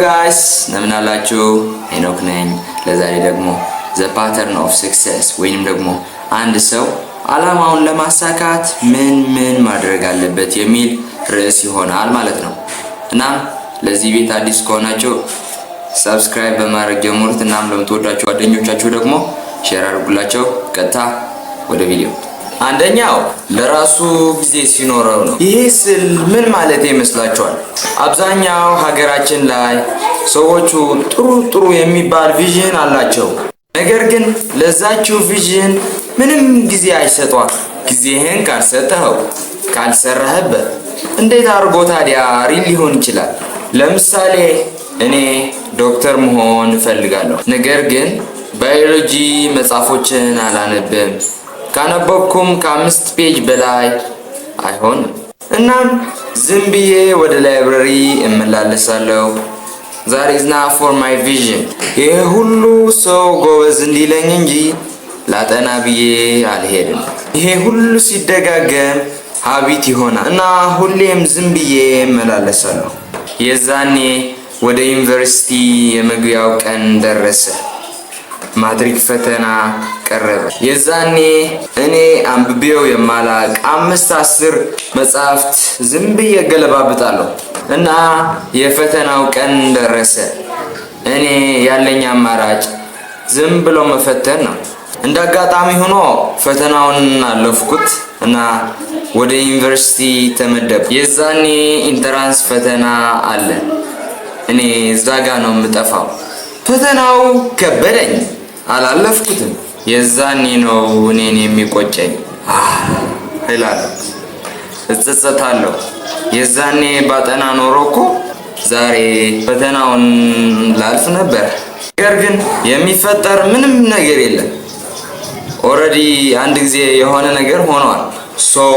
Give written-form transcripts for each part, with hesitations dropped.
Guys፣ እንደምን አላችሁ? ሄኖክ ነኝ። ለዛሬ ደግሞ the pattern of success ወይንም ደግሞ አንድ ሰው አላማውን ለማሳካት ምን ምን ማድረግ አለበት የሚል ርዕስ ይሆናል ማለት ነው። እናም ለዚህ ቤት አዲስ ከሆናችሁ subscribe በማድረግ ጀምሩት። እናም ለምትወዷቸው ጓደኞቻችሁ ደግሞ share አድርጉላቸው። ቀጥታ ወደ ቪዲዮ። አንደኛው ለራሱ ጊዜ ሲኖረው ነው። ይሄ ስል ምን ማለት ይመስላችኋል? አብዛኛው ሀገራችን ላይ ሰዎቹ ጥሩ ጥሩ የሚባል vision አላቸው። ነገር ግን ለዛችው vision ምንም ጊዜ አይሰጧት። ጊዜህን ካልሰጠኸው፣ ካልሰራህበት እንዴት አድርጎ ታዲያ real ሊሆን ይችላል? ለምሳሌ እኔ ዶክተር መሆን እፈልጋለሁ። ነገር ግን ባዮሎጂ መጽሐፎችን አላነብም። ካነበብኩም ከ5 page በላይ አይሆንም። እናም ዝም ብዬ ወደ library እመላለሳለሁ። That is not for my vision። ይህ ሁሉ ሰው ጎበዝ እንዲለኝ እንጂ ላጠና ብዬ አልሄድም። ይሄ ሁሉ ሲደጋገም habit ይሆናል እና ሁሌም ዝም ብዬ እመላለሳለሁ። የዛኔ ወደ ዩኒቨርሲቲ የመግቢያው ቀን ደረሰ። ማትሪክ ፈተና ቀረበ። የዛኔ እኔ አንብቤው የማላቅ 5 10 መጽሐፍት ዝም ብዬ ገለባብጣለሁ እና የፈተናው ቀን ደረሰ። እኔ ያለኝ አማራጭ ዝም ብሎ መፈተን ነው። እንደ አጋጣሚ ሆኖ ፈተናውን አለፍኩት እና ወደ ዩኒቨርሲቲ ተመደብኩ። የዛኔ entrance ፈተና አለ። እኔ እዛ ጋ ነው የምጠፋው። ፈተናው ከበደኝ፣ አላለፍኩትም። የዛኔ ነው እኔን የሚቆጨኝ እላለሁ፣ እጸጸታለሁ። የዛኔ ባጠና ኖሮ እኮ ዛሬ ፈተናውን ላልፍ ነበር። ነገር ግን የሚፈጠር ምንም ነገር የለም። Already አንድ ጊዜ የሆነ ነገር ሆኗል። So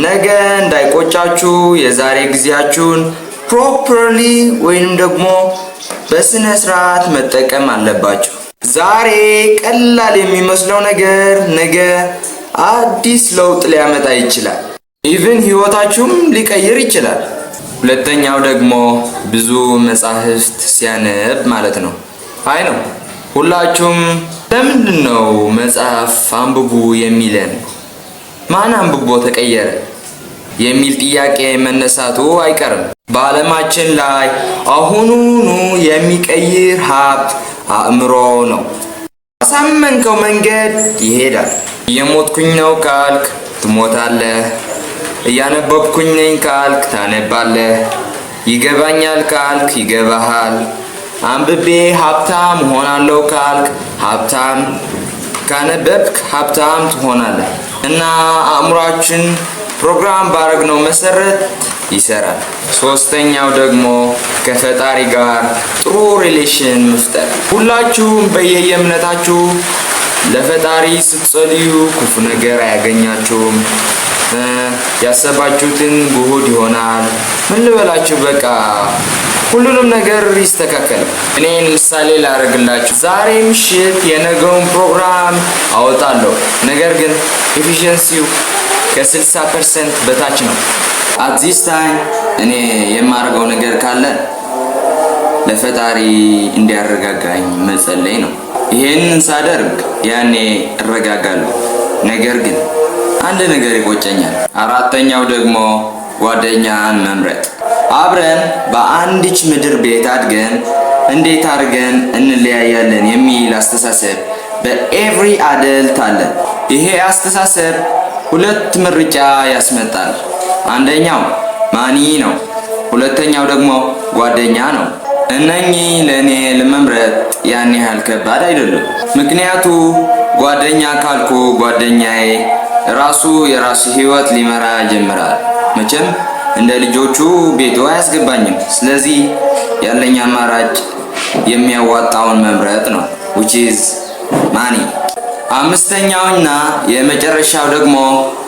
ነገ እንዳይቆጫችሁ የዛሬ ጊዜያችሁን properly ወይንም ደግሞ በስነ ስርዓት መጠቀም አለባችሁ። ዛሬ ቀላል የሚመስለው ነገር ነገ አዲስ ለውጥ ሊያመጣ ይችላል። Even ህይወታችሁም ሊቀይር ይችላል። ሁለተኛው ደግሞ ብዙ መጻሕፍት ሲያነብ ማለት ነው። I know ሁላችሁም ለምንድን ነው መጽሐፍ አንብቡ የሚለን? ማን አንብቦ ተቀየረ የሚል ጥያቄ መነሳቱ አይቀርም። በዓለማችን ላይ አሁኑኑ የሚቀይር ሀብት አእምሮ ነው። ባሳመንከው መንገድ ይሄዳል። እየሞትኩኝ ነው ካልክ ትሞታለህ። እያነበብኩኝ ነኝ ካልክ ታነባለህ። ይገባኛል ካልክ ይገባሃል። አንብቤ ሀብታም እሆናለሁ ካልክ ሀብታም ካነበብክ ሀብታም ትሆናለህ። እና አእምሯችን ፕሮግራም ባረግነው መሰረት ይሰራል። ሶስተኛው ደግሞ ከፈጣሪ ጋር ጥሩ relation መፍጠር። ሁላችሁም በየየእምነታችሁ ለፈጣሪ ስትጸልዩ ክፉ ነገር አያገኛችሁም። ያሰባችሁትን ጉድ ይሆናል። ምን ልበላችሁ፣ በቃ ሁሉንም ነገር ይስተካከላል። እኔን ምሳሌ ላደርግላችሁ። ዛሬ ምሽት የነገውን ፕሮግራም አወጣለሁ። ነገር ግን efficiency ው ከ60% በታች ነው። At this time እኔ የማደርገው ነገር ካለ ለፈጣሪ እንዲያረጋጋኝ መጸለይ ነው። ይሄንን ሳደርግ ያኔ እረጋጋለሁ። ነገር ግን አንድ ነገር ይቆጨኛል። አራተኛው ደግሞ ጓደኛን መምረጥ። አብረን በአንዲች ምድር ቤት አድገን እንዴት አድርገን እንለያያለን የሚል አስተሳሰብ በ every adult አለ። ይሄ አስተሳሰብ ሁለት ምርጫ ያስመጣል። አንደኛው money ነው፣ ሁለተኛው ደግሞ ጓደኛ ነው። እነኚህ ለእኔ ለመምረጥ ያን ያህል ከባድ አይደሉም። ምክንያቱ ጓደኛ ካልኩ ጓደኛዬ ራሱ የራሱ ህይወት ሊመራ ይጀምራል። መቼም እንደ ልጆቹ ቤቱ አያስገባኝም። ስለዚህ ያለኝ አማራጭ የሚያዋጣውን መምረጥ ነው፣ which is money። አምስተኛውና የመጨረሻው ደግሞ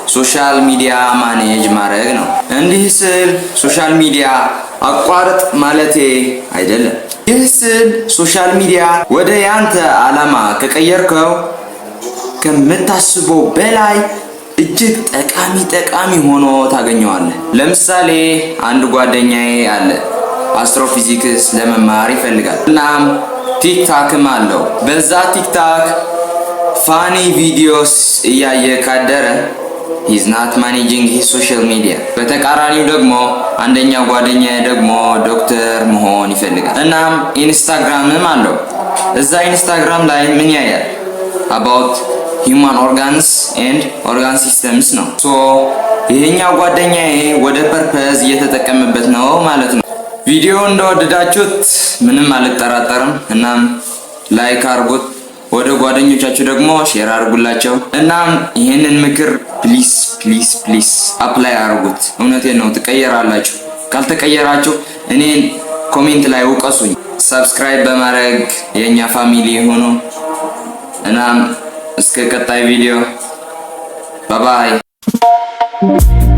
social media manage ማድረግ ነው። እንዲህ ስል social media አቋርጥ ማለቴ አይደለም። ይህ ስል social media ወደ ያንተ ዓላማ ከቀየርከው ከምታስበው በላይ እጅግ ጠቃሚ ጠቃሚ ሆኖ ታገኘዋለህ። ለምሳሌ አንድ ጓደኛዬ አለ። Astrophysics ለመማር ይፈልጋል። እናም TikTok ም አለው። በዛ TikTok funny videos እያየ ካደረ he's not managing his social media። በተቃራኒው ደግሞ አንደኛው ጓደኛዬ ደግሞ ዶክተር መሆን ይፈልጋል። እናም Instagram ም አለው። እዛ Instagram ላይ ምን ያያል? About human organs and organ systems ነው። So ይሄኛው ጓደኛዬ ወደ purpose እየተጠቀመበት ነው ማለት ነው። ቪዲዮ እንደወደዳችሁት ምንም አልጠራጠርም። እናም like አድርጉት፣ ወደ ጓደኞቻችሁ ደግሞ share አድርጉላቸው። እናም ይህንን ምክር please, please, please apply አድርጉት። እውነቴን ነው፣ ትቀየራላችሁ። ካልተቀየራችሁ እኔን comment ላይ ውቀሱኝ። Subscribe በማድረግ የእኛ family ሁኑ። እናም እስከ ቀጣይ ቪዲዮ bye bye።